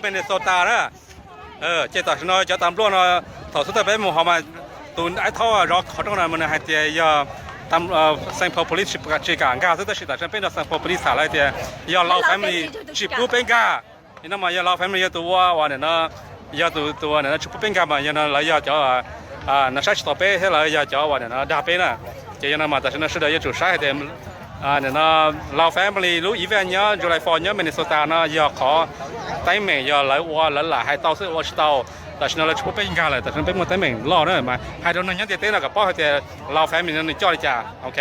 Minnesota na. Ces tam sim no cov tas npluaj no, thaum xub thawj peb mus hauv mas tus aib thaub zov qhov rooj no mas nws hais tias yog Saint Paul Police tsis kam nkag xwb, tab sis tam sim no peb nrog Saint Paul Police tham lawv tias yog Lau family tsis pub peb nkag. Nim no mas yog Lau family yog tus ua uas nim no, yog tus tus uas nim no tsis pub peb nkag mas yog no lawv yog cov no saib tsis taus peb thiab lawv yog cov uas nim no dag peb na. Ces yog no mas tam sim no sawv daws yuav tsum saib hais tias nim no Lau family lub event nyob July Fourth nyob Minnesota no yog qhov teeb meem yog lawv ua lawv lam hais tau xwb ua tsis tau. Tam sim no lawv tsis pub peb nkag lawm, tam sim no peb muaj teeb meem loj na mas hais rau neeg nyob ntiaj teb no kom paub hais tias Lau family no nws coj li cas, ok.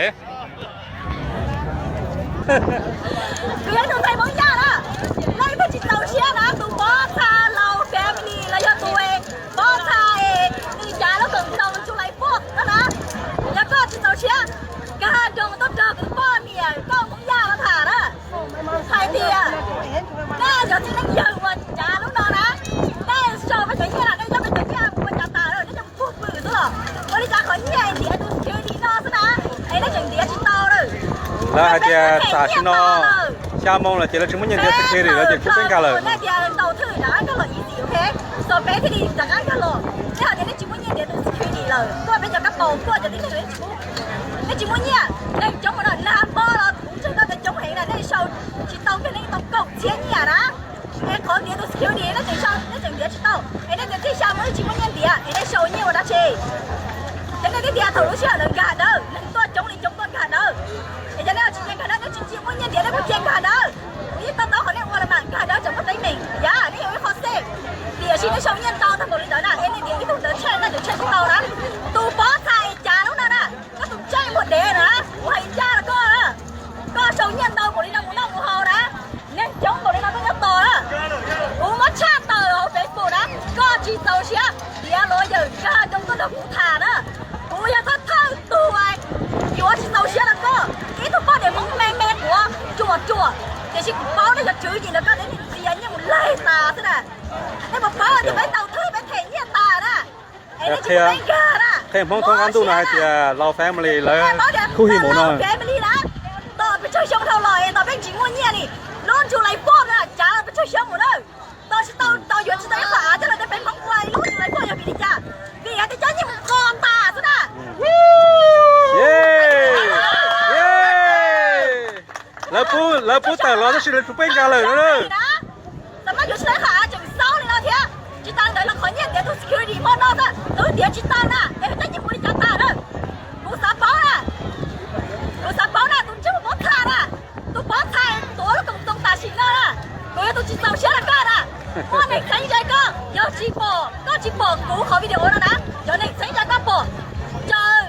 Kuv yog ib tug ntxhais Hmoob Yaj na, leej twg tsis txaus siab na, tus pob txha Lau family los yog tus pob txha es nws cav lub koom txoos July Fourth no na, yog koj tsis txaus siab, nkag nroos tuaj nrog kuv poj niam koj Hmoob Yaj los tham na, hais tias nej cov txiv neej yawg uas cav lub no na, nej sau peb cov nyiaj na, nej coj peb cov nyiaj mus ua cas tas lawm, nej coj mus puag pwm xwb los ua li cas qhov nyiaj ntiav tus security no xwb na, es nej tseem ntiav tsis tau lawm. Lawv hais tias tam sim no xya moo lawm ces lawv tsis muaj nyiaj ntiav security lawv ces pub peb nkag lawm. Nej tias tau thwj rov qab nkag los ib txhis, ok, so peb thiaj li rov qab nkag los. Nej hais tias nej tsis muaj nyiaj ntiav tus security lawm, kuaj peb cov kab paus, kuaj cov tib neeg, nej tsis muaj nyiaj, neeg coob ua no, nag hmo los kuv ntseeg koj tias coob heev na, nej sau tsis tau kiag nej tau kaum txhiab nyiaj na. Es qhov ntiav tus security nej tseem sau, nej tseem ntiav tsis tau, es nej tias txij xya moo nej tsis muaj nyiaj ntiav, es nej sau nyiaj ua dab tsi? Ces nej twb tias thaum lub sij hawm lawv nkag dawb, neeg tuaj coob li coob tuaj nkag dawb, es cov nej tsis cia nkag dawb, nej tsis cia muaj nyiaj ntiav nej kuj cia nkag dawb. Kuv yeej to taub qhov nej ua los mas nkag dawb tseem muaj teeb meem, yam nej yuav ib qho xej. Tiam sis nej sau nyiaj ntau tag npaum li ntawd na, es nej ntiav ib tug ntawd tshaj, nej tseem tshaj tsis tau na. Tus pob txha es cav lub no na, koj tus tseej muag dev na, kuv hais ncaj rau koj na. Koj sau nyiaj ntau npaum li no mus noj mus haus na, neeg coob npaum li no koj nyob tos na. Kuv muab tshaj tawm hauv Facebook na, koj tsis txaus siab, tiav lawyer nkag nroos tuaj nrog kuv tham na. Kuv yog thawj thawj tug yuav tsis txaus siab rau koj. Ib tug poj niam Hmoob me me quav ruam ruam, tiam sis kuv paub nej cov tswv yim ntawd koj tias nej txiav nyiaj mus laig tas xwb na. Nej puas paub tias peb tau thwj peb them nyiaj tas na, es nej tsis pub peb nkag na. Qhia Hmoob thoob qab ntuj no hais tias Lau family lawv khuj hi mus no. Family na, tos pes tsawg xyoo dhau los es tos peb tsis muaj nyiaj li, lub July Fourth na cav los pes tsawg xyoo mus na. Tos tsis tau, tos yuav tsis tau ib qho av coj los tias peb Hmoob ua ib lub July Fourth yog vim li cas? Vim hais tias cov nyiaj mus qos tas xwb na. Lawv pub, lawv pub tawm los tab sis lawv tsis pub peb nkag lawm na. Txawm maj yuav tsis tau ib qho av tseem xaub li no thiab. Tsis tas li ntawd los qhov nyiaj ntiav tus security hmo no xwb, lawv tiav tsis tau na, es cov nyiaj mus li cas tas na. Kuv xav paub na, kuv xav paub na, tus ntsej muag pob txha na, tus pob txha tuav lub koom txoos tam sim no na, kuv yog tus tsis txaus siab rau koj na. Muaj neeg txheeb ze koj, yog tsis pom, koj tsis pom kuv qhov video no na, cov neeg txheeb ze koj pom. Tsaws,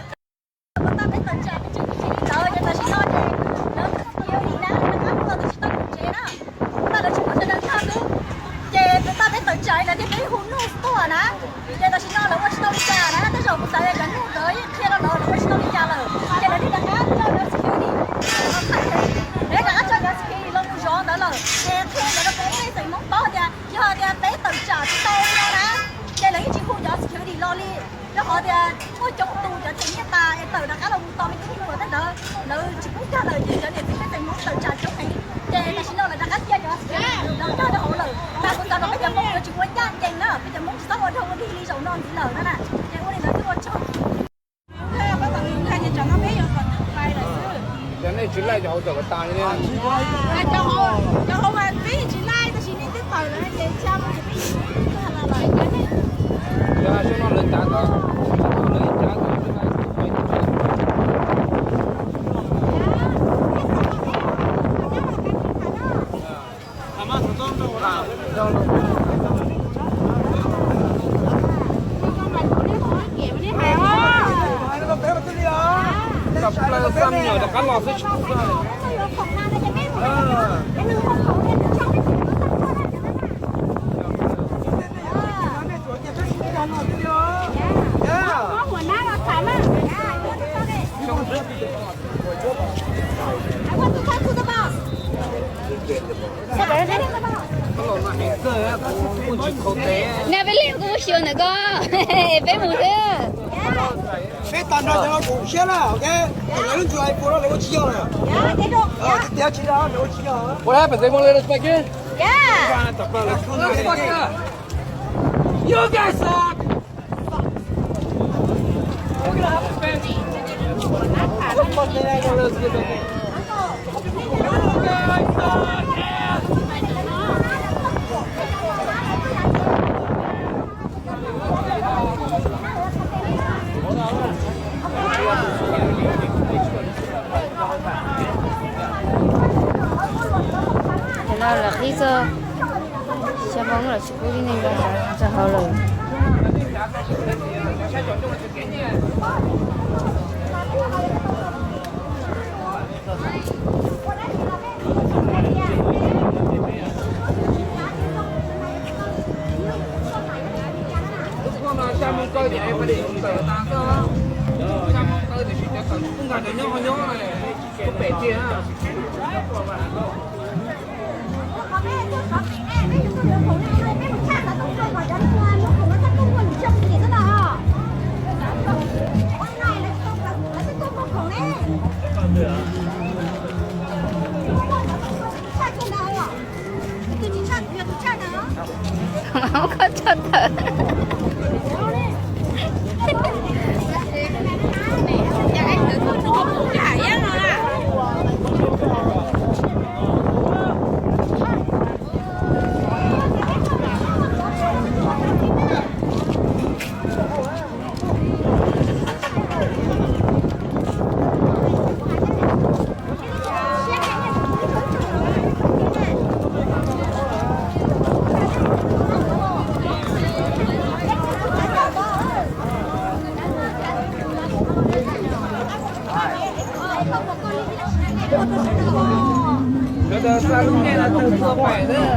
tau peb tawm tsam peb tseem tsis li ntawd ces tam sim no ces lawv tus security na, lawv rov qab mus los tus tsis tau tus tsev na, tus tag lawv tsis muaj sawv daws nkag xwb. Ces tus tag peb tawm tsam li ntawd thiab peb hu nuj tuaj na, ces tam sim no lawv ua tsis tau li cas na, tej zaum kuv xav tias cov nuj ntawd yeej qhia rau lawv, lawv ua tsis tau li cas lawm, ces lawv thiaj rov qab coj cov security, lawv rov qab coj cov security los mus zov ntawd lawm, ces qhia ntawd rau peb xeem Hmoob paub tias yog tias peb tawm tsam tsis tau li no na, ces lawv yeej tsis hu cov security los li. Rau qhov tias muaj coob tus cov tseem nyiaj tas es tawm rov qab los mus tos me tub me nyuam tej ntawd, lawv tsis pub nkag lawm ces cov niam txiv pej xeem Hmoob tawm tsam coob heev. Ces tam sim no lawv rov qab cia cov los nkag rau hauv lawm, mas kuv xav kom peb cov Hmoob yuav tsum ua ncaj ncees na, peb cov Hmoob tsis txhob ua raug ua dig li zaum no ntxiv lawm na na. Ces ua li ntawd thiaj ua tsaug. Cov nej tsis laij cov hauv tawm kom tas li. Cov hauv mas peb tsis laij tab sis nej twb tawm lawm ces tsis ua ces peb tsis laij lawm. Yog xyoo no lawv cav tau, lawv cav tau. Nyob peb leeg kuv xyuas ntawm koj, peb mus xwb. Peb tag nrho cov no koom siab na, ok. Lawv lub ntsug iPhone no lawv ua tsis yog lawm. Tiav tsis yog, lawv ua tsis yog. What happened? They won't let us back in? Yeah. You guys suck. Cov no lawv qhib txog xya moo los tsis pub tib neeg tso hauv lawm. Koj tso tawm. Sawv daws xa lub nyiaj no tawg tuaj pem na.